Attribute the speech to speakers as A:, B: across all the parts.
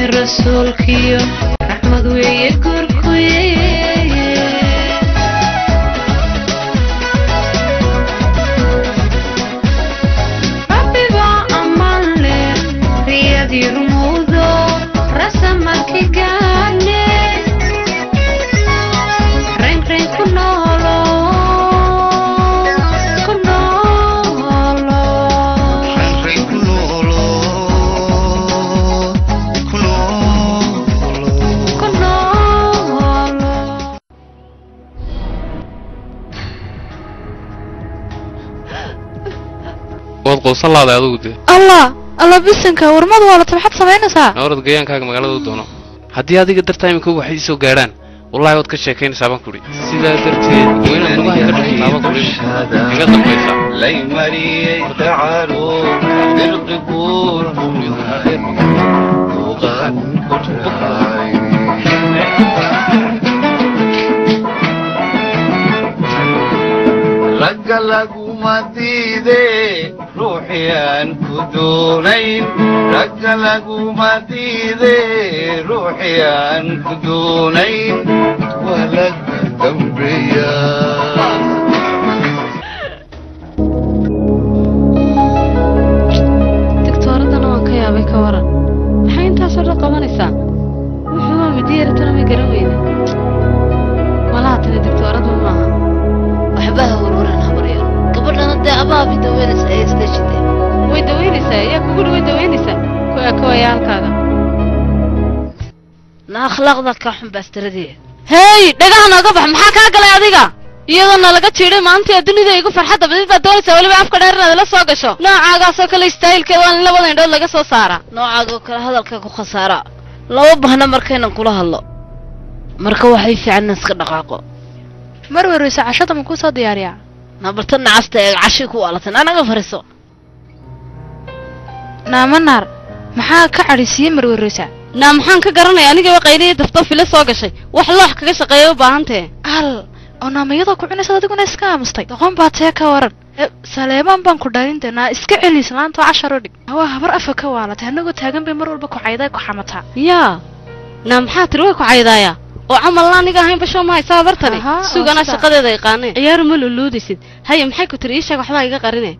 A: Rasuulkiyo raxmad weeye korkuye. Rabbibaa ammaan leh riyadii rumowdo rasamarki gaadhne reynreyn ku noolo ku noolo.
B: Rayn ku noolo, ku noolo.
A: Ku noolo.
C: Waad quusan laaday adigu dee.
D: Allah Allah, bisanka warmadu waa la tabxad samaynaysaa.
C: Nawrad gayaankaaga magaalada u doono haddii adiga dartaa iminka waxay ii soo gaadhaan, wallahi waad ka sheekaynaysaa baan kudhi. Sidaa darteed waa inaad lugaha iga dhigtaa baan kudhi, iga dambaysa.
B: Lay mariyey dacalo dirqi buur duuqan ku raacay. Ragga laguma diide ruuxiyaan ku doonayn, ragga laguma diide ruuxiyaan ku doonayn, waa laga dambeeyaa.
A: Digtooradana waan ka yaabay, ka waran maxay intaasoo dhan qabanaysaa? Wuxuu waa midiyaratana ma garan weyne. Malaha tani digtooradba maaha.
E: Waxba ha warwaran habaryar, gabadhana dee abaabi daweynaysa ee isdejide.
A: Way daweynaysaa, yaa kugu dhi way daweynaysaa ku ekawaya halkaaga.
E: Na akhlaaqda kaa xun baastiradii.
A: Hey, dhagaha nooga bax, maxaa kaa galay adiga? Iyadoo nalaga jiiday maalintii dunida igu farxadda badid baad doonaysaa weliba afka dheer inaad la soo gasho. Noocaagaasoo kale istaahilkeeda waa in labada indhood laga soo saaraa.
E: Noocaagoo kale hadalka ku khasaara lama bahna markaynan kula hadlo, marka waxay fiican in iska dhaqaaqo.
D: Mar warweysa, cashada ma kuu soo diyaariyaa?
E: Nabarta nacasta ee cashi ku alatan anaga fariiso.
D: Naama naar, maxaa ka cadhisiiyey marwarweysa?
A: Naa maxaan ka garanaya anigaba qayliya dafdaf ila soo gashay, wax loox kaga shaqeeya u baahantahe.
D: Al oo naamayadoo ku cunaysaad adiguna iska aamustay, doqon baa tee ka waran. Saleebaan baan ku dhalin naa, iska celi islaantoo cashar u dhig. Waa habar afka ka waalatay, annagoo taagan bay mar walba ku caydaa, ku xamataa.
A: Yaa naa, maxaa tiri? Way ku caydaayaa oo camalna aniga ahayn basho ma haysaa habartani?
D: Ahaa, oo
A: suganaa
D: sidaa.
A: Shaqadeeda yaqaanee ciyaaru ma luluudaysid. Haye, maxay ku tiri? Ii sheeg, waxbaa iga qarine.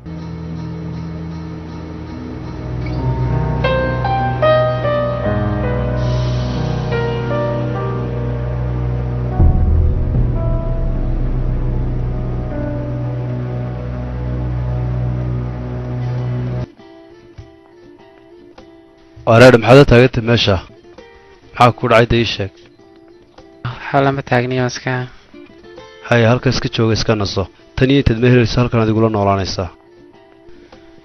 F: Wareer, maxaad u taagantay meesha? Maxaa ku dhacay dee? Ii sheeg.
G: Waxaa lama taagniyo iska.
F: Haya, halka iska jooga, iska naso. Tan iyo intaad ma helayso halkan aad igula noolaanaysaa.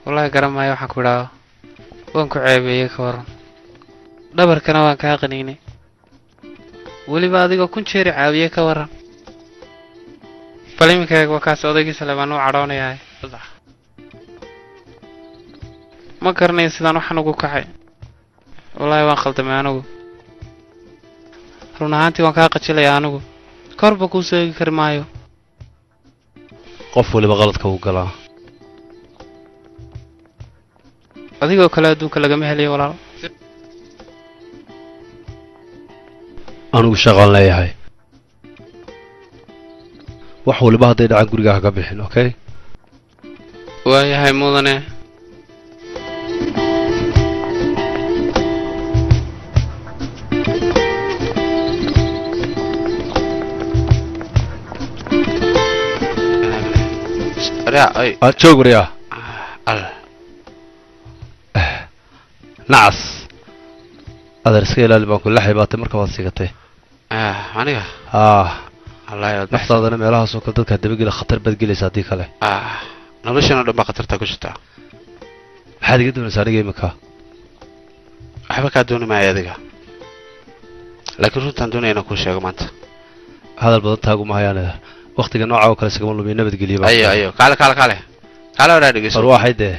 G: Wallaahi garan maayo waxaan ku idhaahdo. Waan ku ceebeeyey ka waran, dhabarkana waan kaa qaniinay, weliba adigoo kun jeeri caawiyey ka waran. Bal iminkaaga waa kaas odaygii Saleebaan u cadhoonayahay. Ma garanayo sidaan waxaan ugu kacay. Wallaahi waan khaldamay anigu, run ahaantii waan kaa qajilayaa anigu, korba kuu soo eegi kari maayo.
F: Qof waliba qaladka uu galaa.
G: Adigoo kale adduunka lagama helayo walaal.
F: Anigu shaqaan leeyahay, wax waliba hadday dhacaan guriga ha ka bixin, okay?
G: Waayahay mudane.
C: Ay.
F: Aad joog waryaa.
C: Al.
F: Nacas, adeer iska ilaali baan ku laxay baatay marka waad sigatay.
C: Aniga?
F: Haa.
C: Wallaahi waad baxsan.
F: Naftaadana meelahaasoo kale dadka dabagela, khatar baad gelaysa haddii kale.
C: Noloshan oo dhan baa khatartaa ku jirtaa.
F: Maxaad iga doonaysaa aniga imika?
C: Waxba kaa dooni maayo adiga, laakiin runtaan doonaya inaan kuu sheego maanta.
F: Hadal badan taaguma hayaan, waktiga nooca oo kale iskama lumiyo. Nabadgelyo baan.
C: Ayo ayo, kaale kaale kaale kaale, waraa dhegeyso.
F: War waxay dee.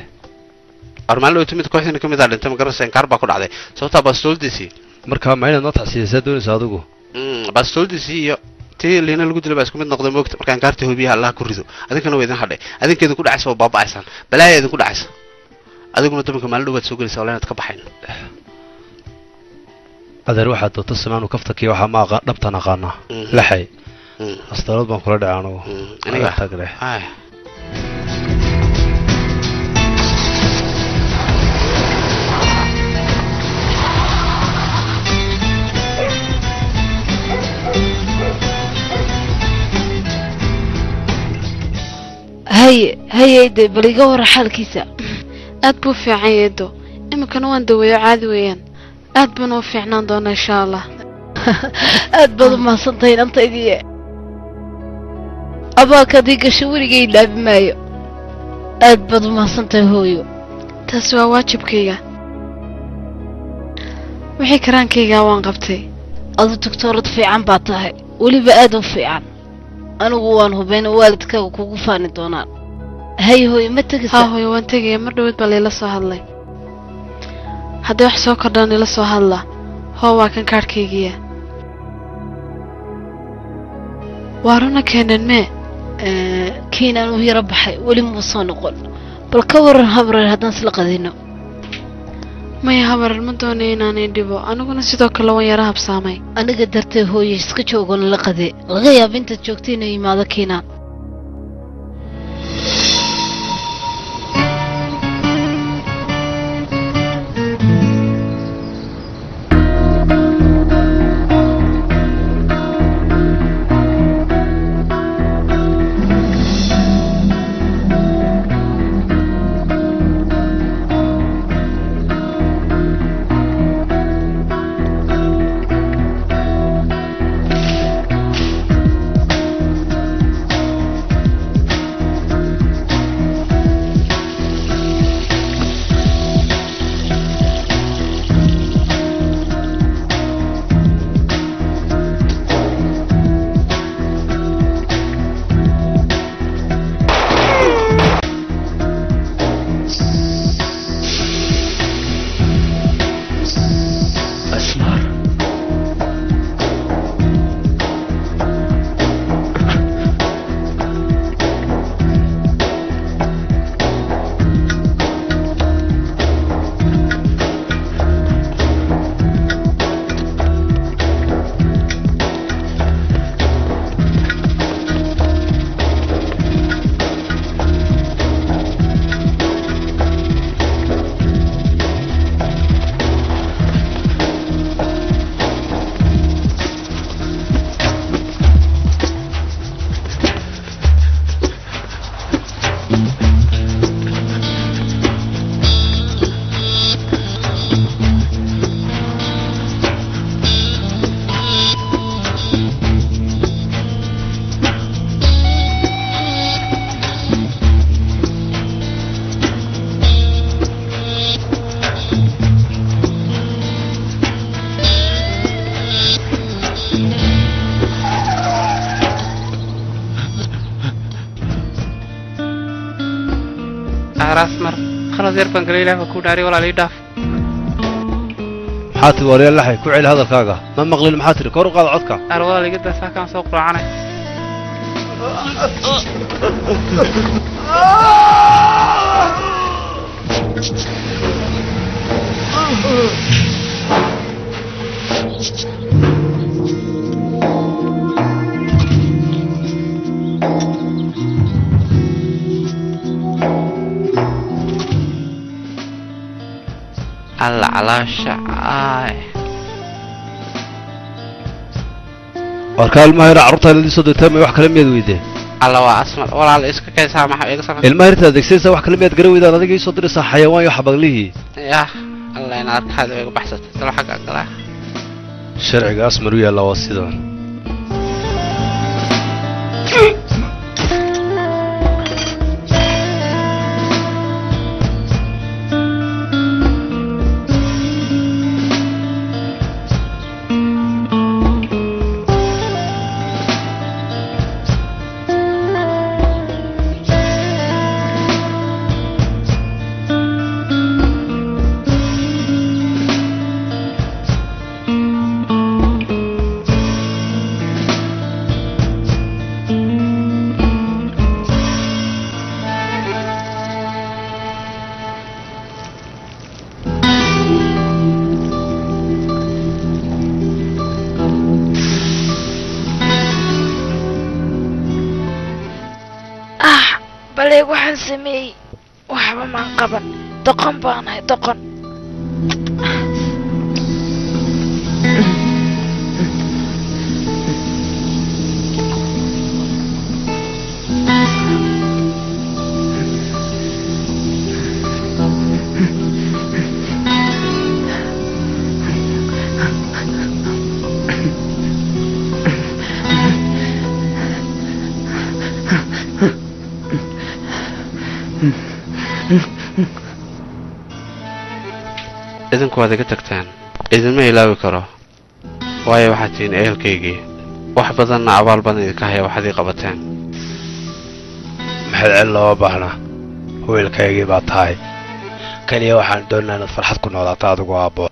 C: Armaalin dhowto mid kooxdiina ka mid ah dhintay, ma garanaysaa? Inkaar baa ku dhacday sababtaa baastooldiisii.
F: Marka ma inaad noo tacsiyaysaa doonaysaa adigu?
C: Baastooldiisii iyo tii liina lagu dilay baa isku mid noqday, moogta? Marka inkaartii hubiyaha Allah ku rido, adinkana waa idin hadhay, adinka idinku dhacaysa oo baaba'aysaan, balaaya idinku dhacaysa. Adiguna duminka maalin dhow baad soo gelaysaa, wala inaad ka baxayn.
F: Adeer waxaad doonta samaanu kaftankiiyo waxaa ma aqaan dhabtaan aqaanaa. Laxay astarood baan kula dhacay anugu.
C: Aniga?
F: Tag leh.
C: Ay.
E: Haye haye de, bal iga wara xaalkiisa.
A: Aad buu fiican yeedo, iminkana waan daweeyo, caadi weeyaan, aad buuna u fiicnaan doonaa insha Allah.
E: Aad baad u mahadsantahay inantaydiiye, abaalkaad ii gasho weligay ilaabi maayo. Aad baad u mahadsantahay hooyo.
A: Taasi waa waajibkayga, wixii karaankaygaa waan qabtay.
E: Adu doctoorad fiican baa tahay, weliba aad u fiican. Anigu waan hubayn oo waalidkaaga kugu faani doonaan. Hay hooyo, ma
A: Haa
E: tegaysaa?
A: Hooyo, waan tegaya, mar dhaweyd baa layla soo hadlay. Haddii wax soo kordhaan ila soo hadla. Hoo, waa kan kaadhkaygiya. Waa runa keenan mee?
E: Kiinaan u yaro baxay, weli muu soo noqon. Bal ka waran habreer haddaan isla qadino?
A: Maya habarar, ma doonayo inaanay dhibo, aniguna sidoo kale waan yara habsaamay.
E: Aniga dartee hooye iska joogoon la qadee, laga yaaba intaad joogto inuu yimaado kiinaan.
H: Asmar.
G: Asmar, khalad yar baan galay, ilaah baa kuu dhaariy, walaal ii dhaaf.
F: Maxaa tiri waryaal? Laxay, ku celi hadalkaaga, ma maqlin. Maxaa tiri? Kor u qaada codka.
G: Ar walaal iga daa, saakaan soo quraacanay. Alla calaasha ay.
F: Warkaa ilmaha yara carruurta ladii soo dirtay, may wax kale miyaad weydee?
G: Alla waa Asmar, walaal iska kaysaa, maxaa iga samay?
F: Ilmaha yarta adeegsanaysaa, wax kale miyaad garan weydaan? Adiga ii soo diraysaa xayawaan iyo xabaglihii.
G: Yah alla, in arkaada iga baxsatay, talo xagga galaa.
F: Sharciga Asmar u yaallaa waa sidan.
D: Baleeg waxaan sameeyey waxba maan qaban, doqon baan ahay, doqon.
C: Idinku waad iga tagtaan, idinma ilaawi karo, waayo waxaad tihiin ehelkaygii, wax badanna abaal badan idinka haya waxaad ii qabateen.
F: Maxaad cel looma baahna, wiilkaygii baa tahay. Keliya waxaan doonaynaa inaad farxad ku noolaato adigu aabbo.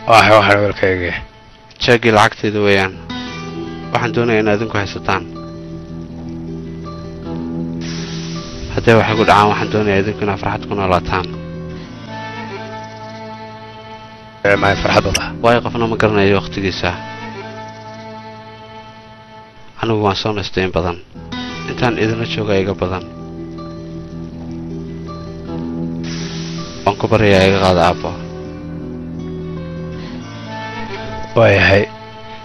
F: Waxay waxaan wiilkaygii
C: Jeegii lacagtayda weeyaan, waxaan doonayaa inaad idinku haysataan. Haddee waxay ku dhacaan, waxaan doonayaa idinku inaad farxad ku noolaataan.
F: Maay farxad wada,
C: waayo qofna ma garanayo wakhtigiisa. Anigu waan soo nastay in badan, intaan idinla jooga iga badan. Waan ku baryayaa, iga qaada aabbo.
F: Waayahay,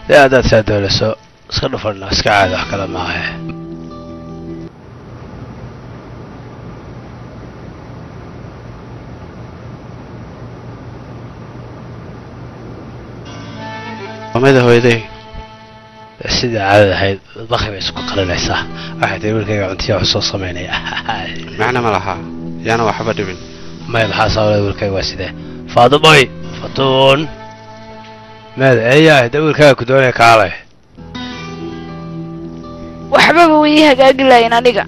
F: dee haddaad saa doonayso iska dhufanna, iska caada, wax kale maahe.
C: Mamada hooyaday
F: sidii caadada ahayd baqi bay isku qalinaysaa. Waxay tahay wiilkayga cuntiya wax soo samaynaya.
C: Macna ma laha, yaana waxba dhibin.
F: Maya, maxaa sababay? Wiilkayga waa sidee? Faadumoy, Fatuun, meed eeyahay de wiilkayga ku doonaya, kaalay.
D: Waxbaba way ii hagaagi lahayn aniga,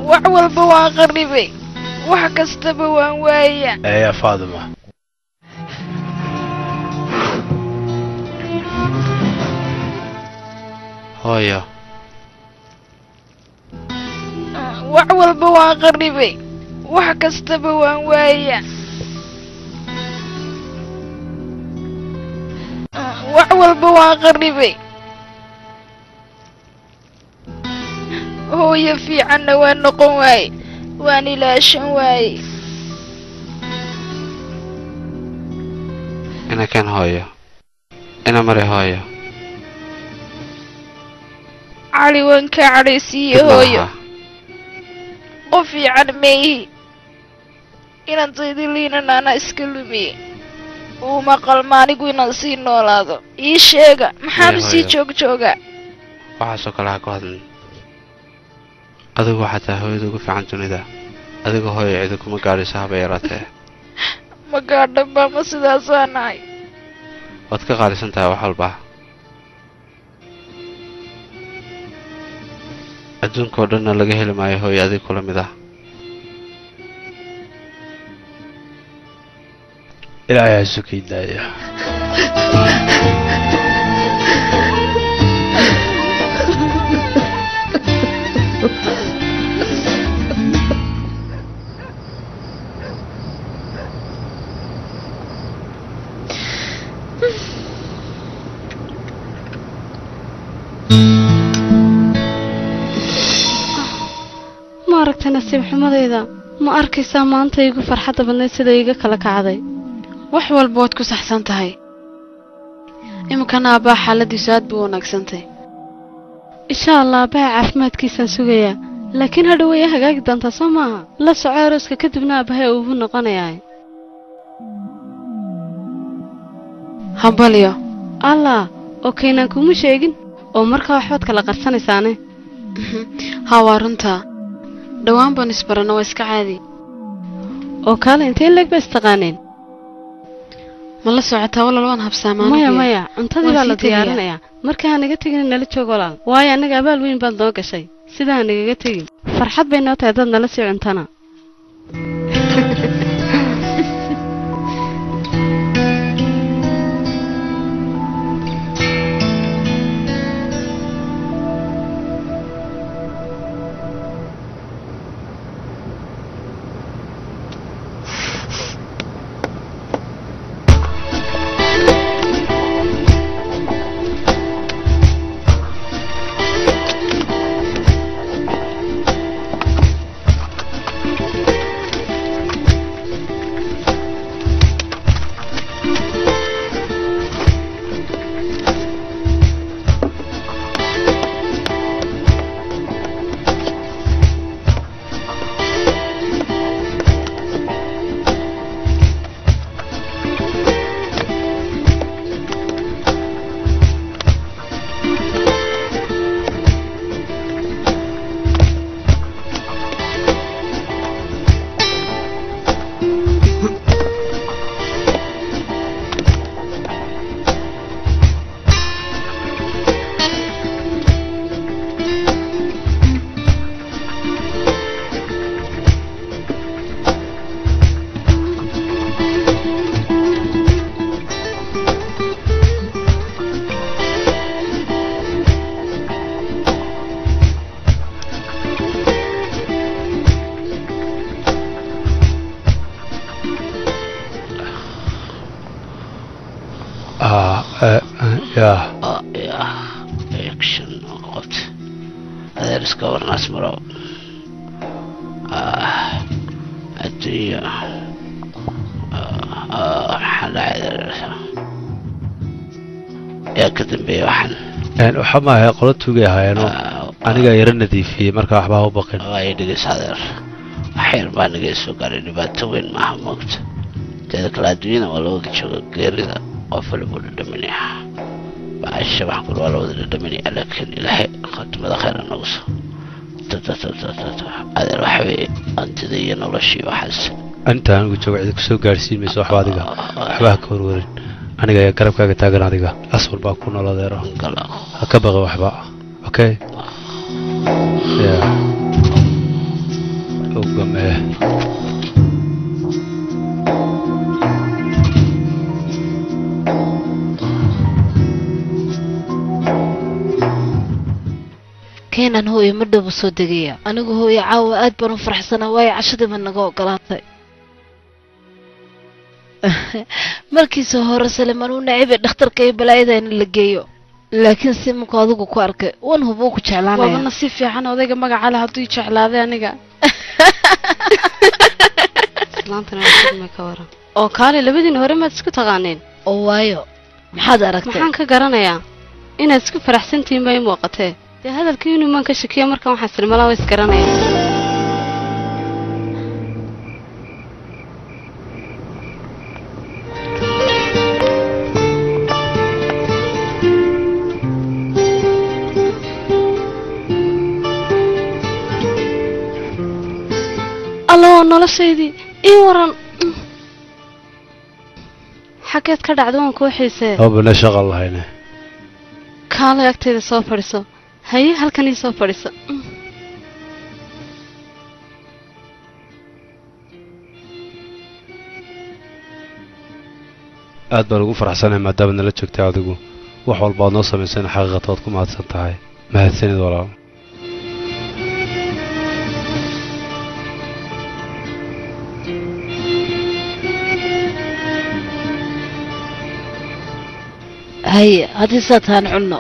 D: wax walba waan qarribay, wax kastaba waan waaya.
F: Eeya Faaduma.
C: Hooyo,
D: wax walba waan qarribay, wax kastaba waan waaya, wax walba waan qarribay. Hooyo fiicanna waan noqon waaye, waan ilaashan waaye.
C: Ina keen hooyo, ina mari hooyo.
D: Cali, waan kaa cadhaysiiye.
C: Dhib ma
D: Hooyo,
C: laha.
D: Qof fiican maihi inaan anaa iska lumiye. Uuma qalma anigu inaan sii noolaado. Ii sheega, maxaanu sii
C: Hooyo.
D: joog joogaa?
C: Waxaasoo kale ha ku hadlin. Adigu waxaa tahay hooyada ugu fiican dunida. Adiga hooyo cidi kuma gaadhayso haba yaraatee.
D: Ma gaadhanba, ma sidaasaa nahay?
C: Waad ka qaalisan tahay wax walba. Adduunka oo dhanna laga heli maayo hooyo adiga kula mid ah.
F: Ilaahay ha isu kiidaayo.
A: Ma aragtay nasiib xumadayda? Ma arkaysaa maanta igu farxadda badnayd sida iga kala kacday?
D: Wax walba waad ku saxsan tahay. Iminkana aabbaa xaaladiisu aad buu wanaagsantay.
A: Insha allah aabbaha caafimaadkiisaan sugayaa, laakiin hadhow way hagaagi doontaa, soo maaha? La soco arooska kadibna aabbahay ugu noqonayaa.
D: Hambalyo.
A: Allah, oo kaynaan kuma sheegin oo markaa waxbaad kala qarsanaysaane.
D: Haa, waa runtaa, dhowaan baan isbarano, waa iska caadi.
A: Oo kaale, intee leeg ba istaqaaneen?
D: Ma la socotaa walaal, waan habsaamaan.
A: Maya maya, cuntadii
D: Waan
A: baa la
D: sii tegayaa.
A: diyaarinayaa. Marka ha naga tegin, nala joog walaal, waayo annaga abaal weyn baad noo gashay. Sidaa ha nagaga tegin, farxad bay noo tahay dad nala sii cuntana.
F: Yaa
H: action qabta adeer iska warnaas maro adduunya maxaa dhacay yaa ka dambeeya waxaan
F: waxa maaha qolo tuugay ahaayeenoo anigaa yara nadiifiyey marka waxba ha u baqin.
H: Ay dhegeysa adeer, wax yar baa naga soo gaaray, dhibaato weyn maaha moogta. Teeda kale adduunyada waa la wada jooga, geerida qof waliba u dhadhaminaya, baasha waxaan kula waa la wada dhadhaminaya, laakiin ilaahay khatimada khayr ha noogu soo adeer. Waxa weeye hantida iyo noloshii waxaas
F: inta anigu joogo cidi kusoo gaadhsiin mayso waxba, adiga waxba ha ka warwarin, aniga ayaa garabkaaga taagan, adiga aswar baa ku nool adeero, ha ka baqin waxba. Okay ya ogamee.
E: Keenan hooyo ma dhow soo degaya. Anigu hooyo caawa aad baan u faraxsanaa, waayo cashadii ba naga ogolaatay. Markiisa hore Salimaan u nacibay dhakhtarka iyo balaayada in la geeyo, laakiin si markuu adigu ku arkay wan hubuu ku jeclaanaya.
A: Waaba nasiib fiican odayga magaca leh hadduu i jeclaaday aniga. Islaantana waa xigma ka waran. Oo kaale labadiin hore maad isku taqaaneen?
E: Oo waayo maxaad aragtay?
A: Maxaan ka garanayaa inaad isku faraxsantihiin baa ii muuqatee. Dee hadalkii inuu maan ka shakiyo markaan waxaan siri malaa waa isgaranaya. Alla waa noloshaydii, ii waran, xaggeed ka dhacda? Waan kuu xiisee.
F: Habana shaqa lahayne.
A: Kaalay agtayda soo fadhiso. Haye, halkan ii soo fadhiso.
F: Aad baan ugu faraxsanahay maadaama nala joogtay adigu, wax walba aad noo samaysana xaqiiqata waad ku mahadsan tahay. Mahadsanid walaal.
E: Haye, haddii saa tahan cunno.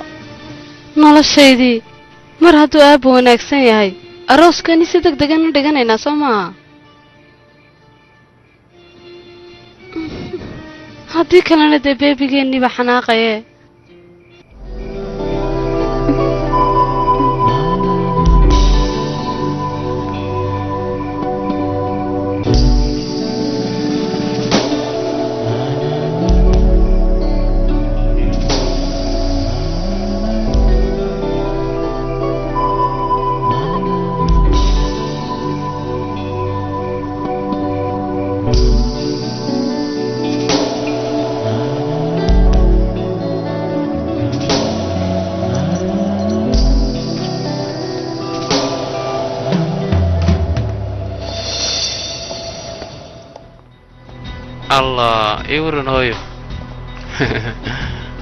A: Noloshaydii, mar hadduu aabba wanaagsan yahay arooskani si deg degan u dhiganaynaa, soo maaha? Haddii kalena dee beebigeenniiba xanaaqaye.
C: Allah ii waran hooyo.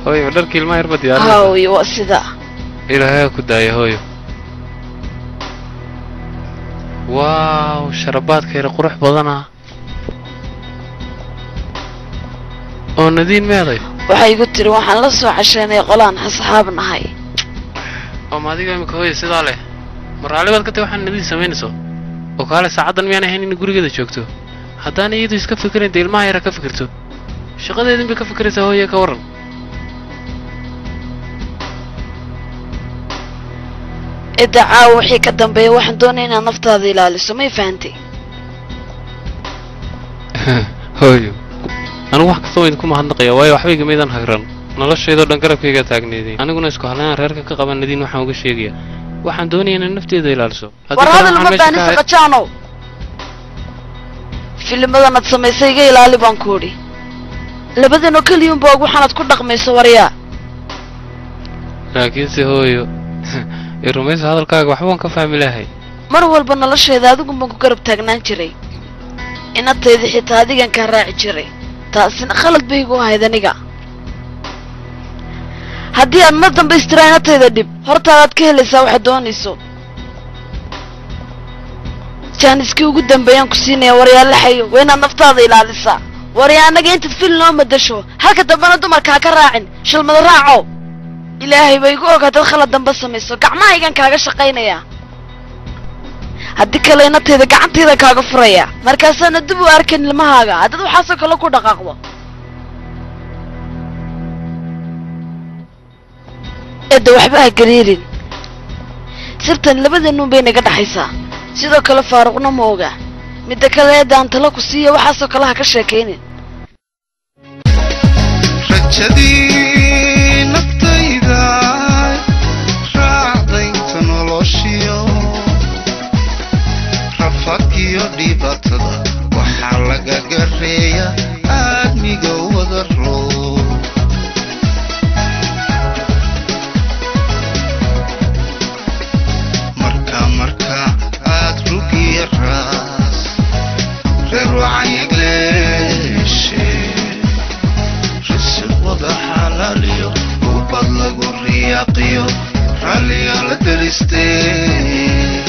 C: Hooyo, dharkii ilmaha yarba diyaarinaysa?
E: Hawyo, waa sidaa.
C: Ilaahay ha ku daaya hooyo. Waaw, sharabaadka yara qurux badana. Oo Nadiin meeday?
I: Waxay igu tiri waxaan la soo casheynay qolaan asxaab nahay.
C: Oo ma adiga imika hooyo sidaa leh ma raalli baad ka tahay waxaan Nadiin samaynayso? Oo kaale saacaddan miyaan ahayn in gurigeeda joogto? Haddaan iyadu iska fikirayn dee ilmaha yara ka fikirto, shaqadeedin bay ka fikiraysaa hooye, ka warran.
I: Cidda caawa wixii ka dambeeya waxaan doonaya inaad naftaada ilaaliso, may fahantay?
C: Hooyo, anigu wax kasta waan idinku mahadnaqaya, waayo waxba igamaydaan hagran, noloshaydoo dhan garabkaygaa taagneedeen. Aniguna isku hallaan reerka ka qaban Nadiin waxaan uga sheegaya, waxaan doonaya inay nafteeda ilaaliso. Haddii
I: War
C: kale
I: hadal
C: waxaan
I: uma
C: meesha ka
I: baanisa
C: hay-
I: qajaanow, filimadan aad samaysay iga ilaali baan ku idhi. Labadanoo keliyunba og waxaanaad ku dhaqmayso waryaa.
C: Laakiinse hooyo, i rumaysa hadalkaaga, waxba waan ka fahmi lahay.
I: Mar walba nolosheeda adigun baan ku garab taagnaan jiray, inatayda xitaa adigan kaa raaci jiray, taasina khalad bay igu ahayd aniga. Haddii aad mar dambe istiraa inatayda dhib, hortaadaad ka helaysaa waxaad doonayso. Jaaniskii ugu dambeeyaan ku siinaya waryaalaxayo, waa inaad naftaada ilaalisaa waryaa. Annaga intaad fil noo madasho halka dambena dumarka ha ka raacin, shalmada raaco. Ilaahay ba igu og haddaad khalad dambe samayso gacmahaygan kaaga shaqaynaya. Haddii kale inantayda gacantayda kaaga furaya, markaasaana dib u arkan ilmahaaga haddaad waxaasoo kale ku dhaqaaqdo. Eedda waxba ha gariirin, sirtan labadeennuun bay naga dhaxaysaa. Sidoo kale Faaruqna ma oga. Midda kale eedda aan talo ku siiya, waxaasoo kale ha ka sheekaynin.
B: Rajadii naftayda raacdaynta noloshiyo rafaadkiyo dhibaatada waxaa lagaga reeya aadmiga wada roo. Marka aad rugiya raas reer wacayagleeshe risiq wada xalaaliyo ubad lagu riyaaqiyo raalliyo la deristee.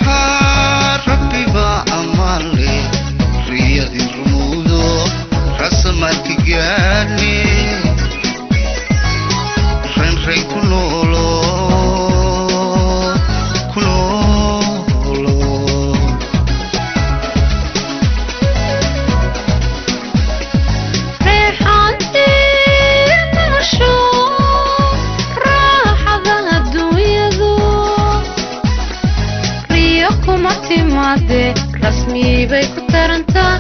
B: Haa, rabbi baa ammaan leh, riyadii rumuudo rasamaadka gaadhne, raynrayn ku noolo ku noolo.
A: Reexaantii noloshu, raaxada adduunyadu riyo kuma timaade, rasmi bay ku tarantaa.